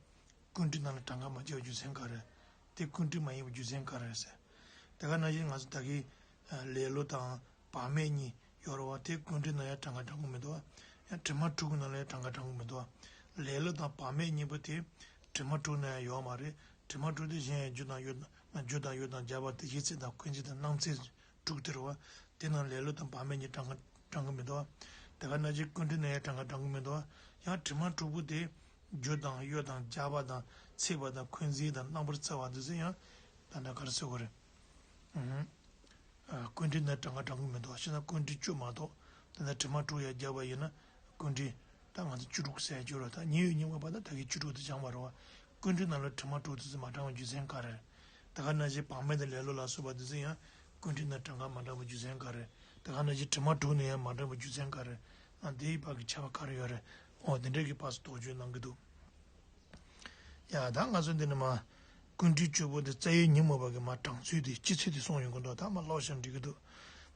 ཀུན་འདུས་ནང་ལ་གྲངས་ཀ་མ་བྱས་པའི་རྒྱུ་མཚན་ག་རེ། དེ་ཀུན་འདུས་མ་ཡིན་པའི་རྒྱུ་མཚན་ག་རེ་ཟེར། དེ་ག་ནང་བཞིན་ང་ཚོ་ད་གིན་ལེ་ལོ་དང་བག་མེད་གཉིས་ཡོད་རེད་བ། དེ་ཀུན་འདུས་ནང་ཡང་གྲངས་ཀ་བགྲང་གི་མི་འདུག་བ། ཡང་དྲི་མ་དྲུག་གི་ནང་ལ་ཡང་གྲངས་ཀ་བགྲང་གི་མི་འདུག་བ། ལེ་ལོ་དང་བག་མེད་གཉིས་པོ་དེ་དྲི་མ་དྲུག་ནང་ཡང་ཡོད་མ་རེད། དྲི་མ་དྲུག་དེ་གཞན་ཡང་རྒྱུ་དང་དབྱེ་དང་རྒྱུ་དང་དབྱེ་དང་སྦྱར་བ་དེ་བཞིན་ཚིག་དང་འཁོན་འཛིན་དང་རྣམ་འཚེ། དྲུག་དེ་རེད་བ། དེ་ནང་ལེ་ལོ་དང་བག་མེད་གཉིས་གྲངས་ཀ་བགྲང་གི་མི་འདུག་བ། དེ་ག་ནང་བཞིན་ཀུན་འདུས་ནང་ཡང་གྲངས་ཀ་བགྲང་གི་མི་འདུག་བ། ཡང་དྲི་མ་དྲུག་པོ་དེ་རྒྱུ་དང་དབྱེ་དང་སྦྱར་བ་དང་ཚིག་པ་དང་འཁོན་འཛིན་དང་རྣམ་པར་འཚེ་བ་དེ་ཚོ་ཡང་ད་ལྟ་ག་རེ་ཟེར་དགོས་རེད། ཨུ་ཧུམ། ཀུན་འདུས་ནང་གྲངས་ཀ་བགྲང་གི་མི་འདུག་བ། བྱས་ན་ཀུན་འདུས་བཅུ་མ་གཏོགས་ད་ལྟ་དྲི་མ་དྲུག་ཡང་སྦྱར་བ་ཡིན་ན་ཀུན་འདུས། ད་ང་ཚོ་བཅུ་དྲུག་ཟེར་རྒྱུ་རེད། ད་ཉེ་བའི་རྙིང་མ་པ་ད་ད་གིན་བཅུ་དྲུག་དེ་སྦྱངས་པ་རེད་བ། ཀུན་འདུས་ནང་ལ་དྲི་མ་དྲུག་དེ་ཚོ་མ་བགྲང་བའི་རྒྱུ་མཚན་ག་རེ། དེ་ག་ནང་བཞིན་བག་མེད་དང་ལེ་ལོ་ལ་སོགས་པ་དེ་ཚོ་ཡང་ཀུན་འདུས་ནང་གྲངས་ཀ་མ་བགྲང་བའི་རྒྱུ་མཚན་ག་རེ། དེ་ག་ནང་བཞིན་དྲི་མ་དྲུག་ནས་ཡང་མ་བགྲང་བའི་རྒྱུ་མཚན་ག་རེ། ཨ་དེའི་བར་གྱི་ཁྱད་པར་ག་རེ་ཡོད་རེད། འོ་དེ་འདྲའི་གི་བར་སུ་དོགས་གཅོད་གནང་གི་འདུག་ཡ་ད་ང་ཚོ་འདི་ནས་མ། ཀུན་འདུས་བཅུ་པོ་དེ་རྩ་བའི་ཉོན་མོངས་པ་གི་མ་གྲངས་ཚུལ་དེ་སྤྱི་ཚུལ་དེ་གསུངས་ཡོང་གི་འདུག་ད་མ་ཀློག་ཤེས་འགྲིག་གི་འདུག་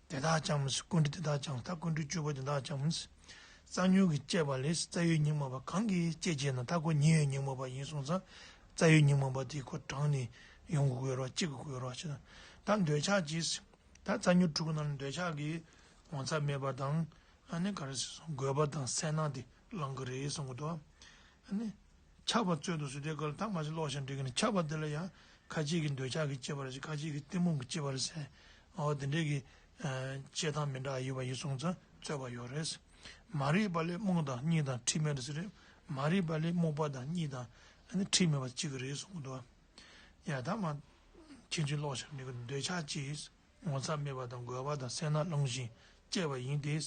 དེ་དག་ཀྱང་མིན། ཀུན་འདུས་དེ་དག་ཀྱང་། ད་ཀུན་འདུས་བཅུ་པོ་དེ་དག་ཀྱང་མིན། རྩ་ཉོན་གྱིས་བསྐྱེད་པ་ལས་རྩ་བའི་ཉོན་མོངས་པ་གང་གིས་བསྐྱེད་ཅེ་ན། ད་ཁོ་ཉེ་བའི་ཉོན་མོངས་པ་ཡིན་སོང་ཙང་རྩ་བའི་ཉོན་མོངས་པ་དེ་ཁོ་གྲངས་ནས་ཡོང་དགོས་ཀྱི་ཡོད་རེད་བ། སྐྱེ་དགོས་ཀྱི་ཡོད་རེད་བ། ད་འདོད་ཆགས་ཀྱིས། ད་རྩ་ཉོན་དྲུག་གི་ནང་ནས་འདོད་ཆགས་ཀྱིས་ངོ་མཚར་མེད་པ་དང་། ཨ་ནི་ག་རེ་ཟེར་སོང་། རྒོད་པ་དང་སེར་སྣ་དེ་བླང་གི་རེད་གསུང་གི་འདུག་ཨ་ནི། ཆགས་པ་རྩོད་དོ་ཟེར་དུས་སྐབས་ལ་ད་མ་གཞི་ཀློག་ཤེས་འགྲིག་གི་ནི། ཆགས་པ་དེ་ལ་ཡང་ཁ་ཅིག་གིས་འདོད་ཆགས་ཀྱིས་བསྐྱེད་པ་རེད་ཟེར། ཁ་ཅིག་གིས་གཏི་མུག་གིས་བསྐྱེད་པ་རེད་ཟེར། འོ་དེ་འདྲའི་གི་ཨ་བཤད་སྟངས་མི་འདྲ་བ་ཡོད་པ་ཡིན་སོང་ཙང་རྩོད་པ་ཡོད་རེད། མ་རིག་པ་ལས་རྨོངས་དང་གཉིད་དང་འཁྲིས་མེད་རེད་ཟེར་རེད། མ་རིག་པ་ལས་རྨོངས་པ་དང་གཉིད་དང་ཨ་ནི་འཁྲིས་མེད་པ་གཅིག་གི་རེད་གསུང་གི་འདུག་ཡ་ད་མ་ཁྱེད་ཚོས་ཀློག་ཤེས་འགྲིག་གི། འདོད་ཆགས་ཀྱིས་ངོ་མཚར་མེད་པ་དང་རྒོད་པ་དང་སེར་སྣ་བླངས་ཤིང་བསྐྱེད་པ་ཡིན་ཏེ།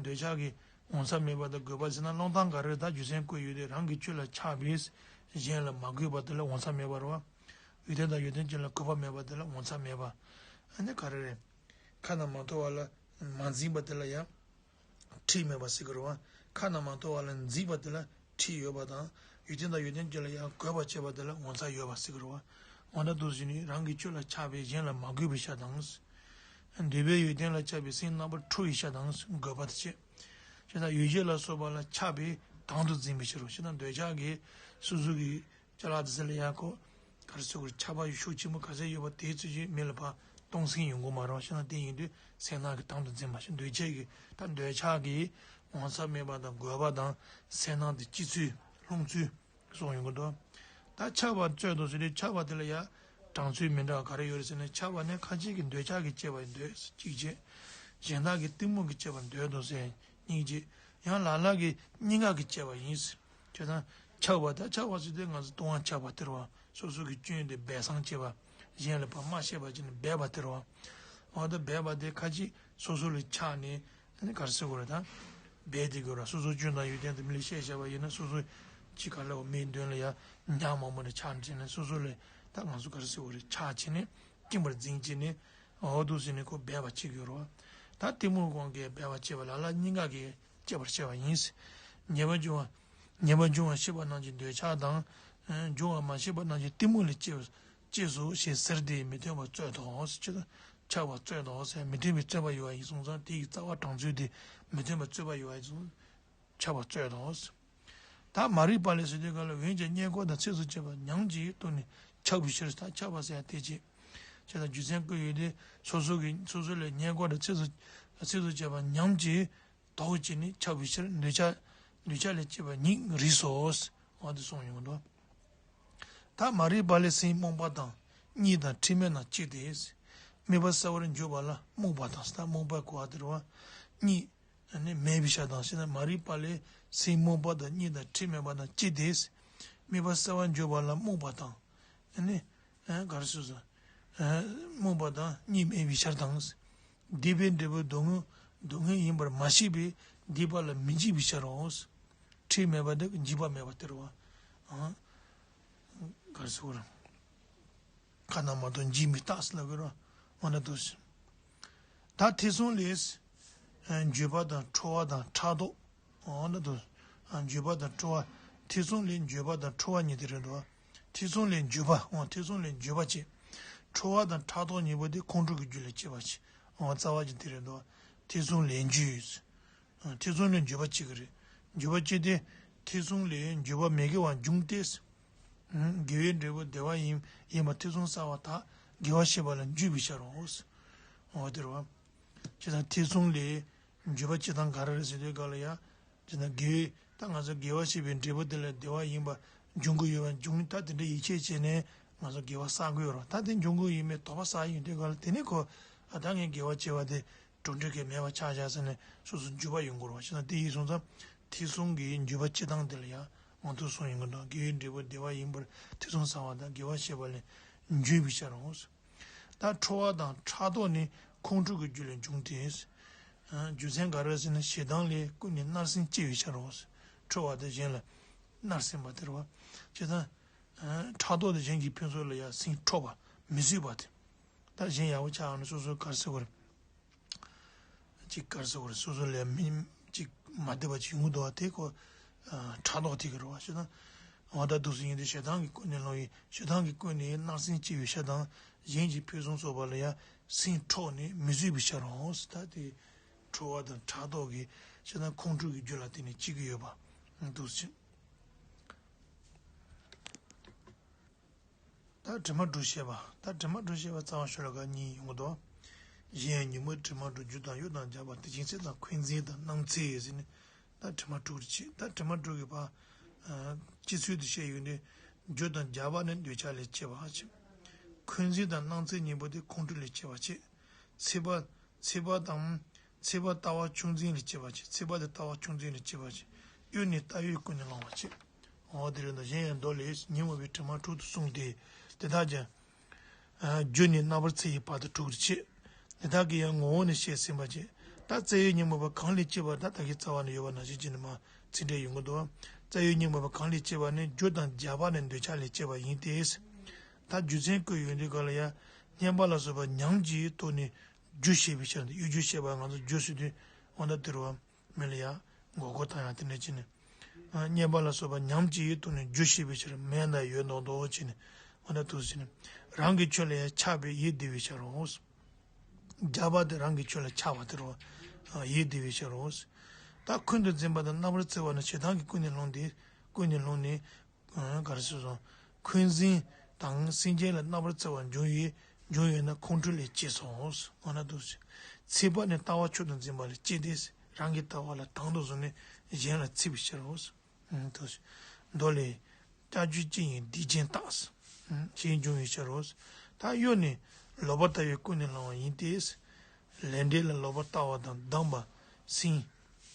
འདོད་ཆགས་ཀྱིས་ངོ་མཚར་མེད་པ་དང་རྒོད་པ་སེར་སྣ་བླང་སྟངས་ག་རེ་རེད། ད་རྒྱུ་མཚན་བཀོད་ཡོད་དེ། རང་གི་སྤྱོད་ལ་ཆགས་པས་གཞན་ལ་མ་གུས་པ་དེ་ལ་ངོ་མཚར་མེད་པ་རེད་བ། ཡོན་ཏན་དང་ཡོན་ཏན་ཅན་ལ་གུས་པ་མེད་པ་དེ་ལ་ངོ་མཚར་མེད་པ། ཨ་ནི་ག་རེ་རེད། ཁ་ན་མ་ཐོ་བ་ལ་མ་འཛིངས་པ་དེ་ལ་ཡང་འཁྲིས་མེད་པ་ཟེར་གི་རེད་བ། ཁ་ན་མ་ཐོ་བ་ལ་འཛིངས་པ་དེ་ལ་འཁྲིས་ཡོད་པ་དང་། ཡོན་ཏན་དང་ཡོན་ཏན་ཅན་ལ་ཡང་གུས་པ་བྱེད་པ་དེ་ལ་ངོ་མཚར་ཡོད་པ་ཟེར་གི་རེད་བ། འོ་ན་འདུག་ཟེར་ནས་རང་གི་སྤྱོད་ལ་ཆགས་པས་གཞན་ལ་མ་གུས་པའི་ཤ་དང་། འདོད་པའི་ཡོན་ཏན་ལ་ཆགས་པས་སེམས་རྣམ་པར་འཁྲུལ་བའི་ཤ་དང་རྒོད་པ་དེ་བྱེད། བྱས་ཙང་ཡོ་བྱད་ལ་སོགས་པ་ལ་ཆགས་པས་དང་དུ་འཛིན་པའི་ཕྱིར་རོ། བྱས་ཙང་འདོད་ཆགས་ཀྱིས་སོ་སོ་གི་ཅ་ལག་དེ་ཚོ་ལ་ཡང་ཁོ་ག་རེ་ཟེར་དགོས་རེད། ཆགས་པ་ཤུགས་ཆེན་པོ་ག་ཚད་ཡོད་པ་དེའི་ཚོད་ཀྱིས་མི་ལ་ཕར་གཏོང་སེམས་ཡོང་གི་མ་རེད་བ། བྱས་ན་དེ་ཡིན་དུས་སེམས་ནང་གི་དང་དུ་འཛིན་པ་ཞིག་འདོད་ཆགས་ཀྱི་ད་འདོད་ཆགས་ཀྱི་ངོ་མཚར་མེད་པ་དང་རྒོད་པ་དང་སེར་སྣ་དེ་སྤྱི་ཚུལ་སློང་ཚུལ་གསུངས་ཡོང་གི་འདུག་ད་ཆགས་པ་རྩོད་དོ་ཟེར་དུས་ཆགས་པ་དེ་ལ་ཡང་གྲངས་ཚུལ་མི་འདྲ་བ་ག་རེ་ཡོད་རེད་ཟེར་ན། ཆགས་པ་ནི་ཁ་ཅིག་གིས་འདོད་ཆགས་ཀྱིས་བསྐྱེད་པ་འདོད་ཟེར་གཅིག་བྱས། གཞན་དག་གིས་གཏི་མུག་གིས་བསྐྱེད་པ་འདོད་དོ་ཟེར་གཉིས་བྱས། ཡང་ལ་ལ་གིས་གཉིས་ཀ་གིས་བསྐྱེད་པ་ཡིན་ཟེར། བྱས་ཙང་ཆགས་པ་ད་ཆགས་པ་ཟེར་དུས་ང་ཚོ་ལྟུང་བ་བསྐྱེད་པ་དེ་རེད་བ། སོ་སོ་གི་སྐྱོན་དེ་སྦས་གསང་བྱེད་པ། གཞན་ལ་ཕར་སྨྲ་ཤེས་པ་བྱས་ནས་སྦས་པ་དེ་རེད་བ། འོ་ད་སྦས་པ་དེ་ཁ་ཅིག་སོ་སོ་ལ་ཆགས་ནས་ཨ་ནི་ག་རེ་ཟེར་དགོས་རེད་ད། སྦས་དེ་དགོས་ར། སོ་སོ་སྐྱོན་དང་ཡོན་ཏན་དེ་མི་ལ་བཤད་བཤད་པ་ཡིན་ན་སོ་སོ་ཅིག་ག་ལ་བ་མིའི་མདུན་ལ་ཡ་ཉག་མོག་མོ་རེ་ཆགས་བྱས་ནས་སོ་སོ་ལ་ད་ང་ཚོ་ག་རེ་ཟེར་དགོས་རེད། ཆགས་བྱས་ནས་སྐྱིད་པར་འཛིན་བྱས་ནས་འོ་འདུག་ཟེར་ནས་ཁོ་སྦས་པ་བྱེད་དགོས་ར་བ། ད་གཏི་མུག་གང་གིས་སྦས་པ་བྱེད་པ་ལ་ལ་གཉིས་ཀ་གིས་བསྐྱེད་པར་བྱེད་པ་ཡིན། ཉེས་པ་འབྱུང་བ། ཉེས་པ་འབྱུང་བ་ཤེས་པ་རྣམས་ཀྱི་འདོད་ཆགས་དང་། འབྱུང་བ་མ་ཤེས་པ་རྣམས་ཀྱི་གཏི་མུག་ལས་སྐྱེས་སྐྱེས་སོ་ཞེས་ཟེར་ཏེ་མི་མཐུན་པར་རྩོད་དོ། ཆགས་པ་རྩོད་དོ་ཟེར། མི་མཐུན་པའི་རྩོད་པ་ཡོད་པ་ཡིན་སོང་ཙང་དེ་ཡི་རྩ་བ་གྲངས་ཚུལ་དེ་མི་མཐུན་པར་རྩོད་པ་ཡོད་པ་ཡིན་སོང་ཆགས་པ་རྩོད་དོ། ད་མ་རིག་པ་ལས་ཟེར་དུས་སྐབས་ལ་འོན་ཀྱང་རྙེད་བཀོད་དང་ཚིགས་སུ་བཅད་པ་ཉམས་ཀྱིས་བཏུལ་ནས་ཆགས་པའི་ཕྱིར། ད་ཆགས་པ་ཟེར་ཡ་དེ་བྱེད། བྱས་ཙང་རྒྱུ་མཚན་བཀོད་ཡོད་དེ་སོ་སོ་གི་སོ་སོ་ལས་རྙེད་བཀོད་དང་ཚིགས་སུ་ཚིགས་སུ་བཅད་པ་ཉམས་ཀྱིས། དོགས་བཅས་ནས་ཁྱབ་པའི་ཕྱིར་འདོད་ཆགས་འདོད་ཆགས་ལས་སྐྱེས་པ་ཉིད་རིགས་སོ། འོ་དེ་གསུངས་ཡོང་གི་འདུག་ད་མ་རིག་པ་ལས་སེམས་རྨོངས་པ་དང་གཉིས་དང་ཕྲི་མས་ན་གཅིག་སྟེ། དམིགས་པ་གསལ་བར་འགྱུར་བ་ལ་རྨོངས་པ་དང་ཟེར། ད་རྨོངས་པ་གོ་བ་དེ་རེད་བ། གཉིས་ནི་མེད་པའི་ཕྱིར་དང་ཞེ་ན། མ་རིག་པ་ལས་སེམས་རྨོངས་པ་དང་གཉིས་དང་ཕྲི་མས་པ་དང་གཅིག་སྟེ། དམིགས་པ་གསལ་བར་འགྱུར་བ་ལ་རྨོངས་པ་དང་། ནི་ག་རེ་ཟེར། རྨོངས་པ་དང་གཉིས་མེད་པའི་ཕྱིར་དང་། སྡིག་པའི་འབྲས་བུ་སྡུག་བསྔལ་སྡུག་བསྔལ་ཡིན་པར་མ་ཤེས་པས་སྡིག་པ་ལ་མི་འཇིགས་པའི་ཕྱིར་རོ། ཕྲི་མས་པ་དེ་འཇིགས་པ་མེད་པ་དེ་རེད་བ། ག་རེ་ཟེར། ཁ་ན་མ་ཐོ་འཇིགས་མི་རྟག་ཟེར་ལབ་ཀྱི་རེད་བ། འོ་ན་དུ། ད་ཐེ་ཚོམ་ལས་འགྱོད་པ་དང་ཁྲོ་བ་དང་ཕྲག་དོག་འོ་ན་དུ། འགྱོད་པ་དང་ཁྲོ་བ། ཐེ་ཚོམ་ལས་འགྱོད་པ་དང་ཁྲོ་བ་གཉིས་དེ་རེད་འདུག་ཐེ་ཚོམ་ལས་འགྱོད་པ། འོ་ཐེ་ཚོམ་ལས་འགྱོད་པ་བྱེད། ཁྲོ་བ་དང་ཕྲག་དོག་གཉིས་པོ་དེ་ཁོང་ཁྲོ་གི་རྒྱུ་ལས་སྐྱེས་པ་བྱེད། འོ་རྩ་བ་གཅིག་དེ་རེད་འདུག་ཐེ་ཚོམ་ལས་འགྱོད། ཐེ་ཚོམ་ལས་འགྱོད་པ་བྱེད་ཀྱི་རེད། འགྱོད་པ་བྱེད་དེ། ཐེ་ཚོམ་ལས་འགྱོད་པ་མི་དགེ་བ་འབྱུང་སྟེ། དགེ་བའི་འབྲས་བུ་བདེ་བ་ཡིན་ཡིན་པ་ཐེ་ཚོམ་ཟ་བ་དག་དགེ་བ་བྱེད་པ་ལ་འགྱོད་པའི་ཕྱིར་རོ། འོ་དེ་རེད་བ། བྱས་ཙང་ཐེ་ཚོམ་ལས་འགྱོད་པ་བྱེད་སྟངས་ག་རེ་རེད་ཟེར་དུས་སྐབས་ལ་ཡ། བྱས་ཙང་དགེ་བའི་ད་ང་ཚོ་དགེ་བ་བྱེད་པའི་འབྲས་བུ་དེ་ལ་བདེ་བ་ཡིན་པ་འབྱུང་གི་ཡོད་པ་འབྱུང་ད་དེ་འདྲ་ཡིད་ཆེས་བྱས་ནས་ང་ཚོ་དགེ་བ་བསགས་དགོས་རོ། ད་དེ་འབྱུང་གི་ཡིན་མིན་དོགས་པ་ཟ་ཡིན་དུས་སྐབས་ལ་དེ་ནས་ཁོ་ཨ་ད་ངས་དགེ་བ་བྱས་པ་དེ་གྲུབ་འབྲས་ཀྱི་མེད་པ་ཆགས་བཞག་ཟེར་ནས་སོ་སོ་འགྱོད་པ་ཡོང་གི་རེད་བ། བྱས་ཙང་དེ་ཡིན་སོང་ཙང་ཐེ་ཚོམ་གྱི་འགྱོད་པ་བྱེད་སྟངས་དེ་ལ་ཡང་མང་དུ་སོང་ཡོང་གི་འདུག་དགེ་བའི་འབྲས་བུ་བདེ་བ་ཡིན་པར་ཐེ་ཚོམ་ཟ་བ་དང་དགེ་བ་བྱེད་པ་ལས་འགྱོད་པའི་ཕྱིར་རོ། ད་ཁྲོ་བ་དང་ཕྲག་དོག་ནི་ཁོང་ཁྲོ་གི་རྒྱུ་ལས་འབྱུང་སྟེ། རྒྱུ་མཚན་ག་རེ་ཟེར་ན་ཞེ་སྡང་ལས་ཀུན་ནས་མནར་སེམས་སྐྱེ་བའི་ཕྱིར་རོ། ཁྲོ་བ་དེ་གཞན་ལ་མནར་སེམས་པ་དེ་རེད་བ། བྱས་ཙང་ཕྲག་དོག་དེ་གཞན་གྱི་ཕུན་ཚོགས་ལ་ཡང་སེམས་འཕྲོག་པ་མི་བཟོད་པ་དེ། ད་གཞན་ཡག་པོ་ཆགས་ཡོང་ན་སོ་སོའི་ག་རེ་ཟེར་དགོས་རེད། ཅིག་ག་རེ་ཟེར་དགོས་རེད། སོ་སོ་ལས་མི་ཅིག་མ་བདེ་བ་ཅིག་ཡོང་གི་འདུག་བ། དེ་ཁོ་ཕྲག་དོག་དེ་གི་རེད་བ། ཞེ་སྡང་། འོ་ད་འདུག་སེ་ཡིན་དུས་ཞེ་སྡང་གི་ཀུན་ནས་སློང་བའི་ཞེ་སྡང་གི་ཀུན་ནས་མནར་སེམས་སྐྱེ་བའི་ཕྱིར་དང་གཞན་གྱི་ཕུན་སུམ་ཚོགས་པ་ལ་ཡང་སེམས་འཕྲོག་ནས་མི་བཟོད་པའི་ཕྱིར་རོ། ད་དེ་ཁྲོ་བ་དང་ཕྲག་དོག་གིས་ཞེ་སྡང་ཁོང་ཁྲོ་གི་རྒྱུ་ལ་བརྟེན་ནས་སྐྱེ་གི་ཡོད་པ་འདུག་སེ། ད་དྲི་མ་དྲུག་བཤད་པ། ད་དྲི་མ་དྲུག་བཤད་པ་རྩ་བ་ཤོ་ལོ་ཀ་གཉིས་ཡོང་གི་འདུག་གཞན་ཡང་ཉོན་མོངས་དྲི་མ་དྲུག་རྒྱུ་དང་གཡོ་དང་རྒྱགས་པ་དེ་བཞིན་ཚེ་དང་འཁོན་འཛིན་དང་སྣང་ཚད་ཟེར་ནས་ད་དྲི་མ་དྲུག་རེ་བྱེད། ད་དྲི་མ་དྲུག་གི་བར་སྤྱི་ཚུལ་དུ་བཤད་ཡོད་ནས་རྒྱུ་དང་རྒྱགས་པ་ནི་འདོད་ཆགས་ལས་སྐྱེ་བ་ཞེས། འཁོན་འཛིན་དང་སྣང་ཚད་གཉིས་པོ་དེ་ཁོང་ཁྲོ་ལས་སྐྱེ་བ་བྱེད། ཚེག་པ་ཚེག་པ་དང་། ཚེག་པ་ལྟ་བ་ཆུང་འཛིན་ལས་སྐྱེ་བ་བྱེད། ཚེག་པ་དེ་ལྟ་བ་ཆུང་འཛིན་ལས་སྐྱེ་བ་བྱེད། གཡོ་ནི་ལྟ་བའི་ཀུན་ནས་བསླང་བ་བྱེད། འོ་དེ་རེད་འདུག་གཞན་ཡང་མདོ་ལས་ཉོན་མོངས་པའི་དྲི་མ་དྲུག་ཏུ་གསུངས་ཏེ། དེ་དག་ཀྱང་། རྒྱུ་ནི་རྣམ་པར་འཚེ་ཡི་བར་དུ་དྲུག་ཏུ་བྱེད། དེ་དག་གི་ཡང་ངོ་བོ་ནི་བཤད་ཟིན་པ་བྱེད། ད་རྩ་བའི་ཉོན་མོངས་པ་གང་ལས་སྐྱེས་པ་ད་ད་གི་རྩ་བ་ནས་ཡོད་པ་ནང་བཞིན་བྱས་ནས་མ་ཚིག་འགྲེལ་ཡོང་གི་འདུག་རྩ་བའི་ཉོན་མོངས་པ་གང་ལས་སྐྱེས་པ་ནི་རྒྱུ་དང་རྒྱགས་པ་ནི་འདོད་ཆགས་ལས་སྐྱེས་པ་ཡིན་ཏེ། ད་རྒྱུ་མཚན་བཀོད་ཡོང་དུས་སྐབས་ལ་ཡང་སྙན་པ་ལ་སོགས་པ་ཉམས་ཀྱིས་དོར་ནས། རྒྱུ་ཤེས་པའི་ཕྱིར་དང་གཡོ་སྒྱུ་ཤེས་པ་ང་ཚོ་རྒྱུ་ཟེར་དུས་འོ་ན་དེ་རུ་བ་མི་ལ་ཡ་མགོ་སྐོར་བཏང་ཡ་དེ་འདྲ་བྱས་ནས། སྙན་པ་ལ་སོགས་པ་ཉམས་ཀྱིས་ཡིད་དུ་ནས་རྒྱུ་ཤེས་པའི་ཕྱིར་མེད་ན་ཡོད་མདོག་མདོག་བྱས་ནས་འོ་ན་དུ་ཟེར་ནས་རང་གི་ཆོས་ལ་ཡ་ཆགས་པའི་ཡིད་བདེ་བའི་ཕྱིར་རོ། རྒྱགས་པ་དེ་རང་གི་ཆོས་ལ་ཆགས་པ་དེ་རུ་བ་ཡིད་བདེ་བའི་ཕྱིར་རོ། ད་འཁོན་དུ་འཛིན་པ་དང་རྣམ་པར་འཚེ་བ་ནི་ཞེ་སྡང་གི་ཀུན་ནས་སློང་སྟེ་ཀུན་ནས་སློང་ནས། ག་རེ་ཟེར་སོང་། འཁོན་འཛིན་དང་སེམས་ཅན་ལ་རྣམ་པར་འཚེ་བ་འབྱུང་ཡོད་འབྱུང་ཡོད་ན་ཁོང་ཁྲོ་ལས་སྐྱེས་སོ། འོ་ན་འདུག་སེ། འཚེ་བ་ནི་ལྟ་བ་ཆུང་དུ་འཛིན་པ་ལས་སྐྱེས་ཏེ། རང་གི་ལྟ་བ་ལ་དང་དུ་བཟུང་ནས་གཞན་ལ་འཚེ་བའི་ཕྱིར་རོ། འདུག་སེ། མདོ་ལས། ལྕགས་ཀྱུ་གཅིག་ཡིས་སྡིག་ཅན་བརྟག་ཞེས་འབྱུང་བའི་ཕྱིར་རོ། ད་གཡོ་ནི་ལོག་པར་ལྟ་བའི་ཀུན་ནས་བསླང་བ་ཡིན་ཏེ། ལས་འབྲས་ལ་ལོག་པར་ལྟ་བ་དང་སྡང་བ་སེམས།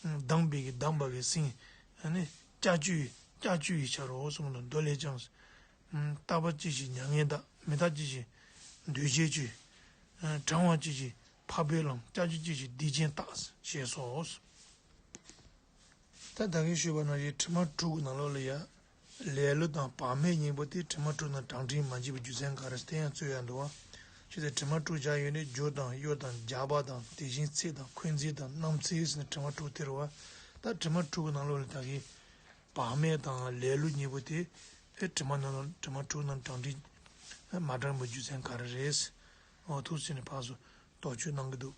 སྡང་བའི་གི་སྡང་བ་གི་སེམས། ལྕགས་ཀྱུ་ལྕགས་ཀྱུ་ཡི་ཕྱིར་རོ་གསུངས་ནས་མདོ་ལས་ཀྱང་། རྟག་པ་ཅི་ཞིག་མྱ་ངན་དག་མི་རྟག་ཅི་ཞིག་འདུ་ཤེས་ཀྱི། གྲང་བ་ཅི་ཞིག་འཕགས་པའི་ལམ་ལྕགས་ཀྱུ་ཅི་ཞིག་སྡིག་ཅན་བརྟག་ཞེས་སོ། ད་ད་གིན་ཞུས་པ་ནང་བཞིན་དྲི་མ་དྲུག་གི་ནང་ལོགས་ལ་ཡ། ལེ་ལོ་དང་བག་མེད་གཉིས་པོ་དེ་དྲི་མ་དྲུག་ནང་གྲངས་འདྲེན་མ་བྱས་པའི་རྒྱུ་མཚན་ག་རེ་དེ་ཡང་རྩོད་ཡ་འདུག་བ། ཅི་སྟེ་དྲི་མ་དྲུག་སྦྱར་ཡོད་ནས་རྒྱུ་དང་གཡོ་དང་རྒྱགས་པ་དང་དེ་བཞིན་ཚེ་དང་འཁོན་འཛིན་དང་རྣམ་འཚེ་ཟེར་ནས་དྲི་མ་དྲུག་དེ་རེད་བ། ད་དྲི་མ་དྲུག་གི་ནང་ལོགས་ལ་ད་གིན་བག་མེད་དང་ལེ་ལོ་གཉིས་པོ་དེ་ཨེ་དྲི་མ་ནང་དྲི་མ་དྲུག་ནང་གྲངས་འདྲེན་མ་དྲངས་པའི་རྒྱུ་མཚན་ག་རེ་རེད། འོ་ཐུགས་སེམས་ནས་ཕར་ཚུར་དོགས་གཅོད་གནང་གི་འདུག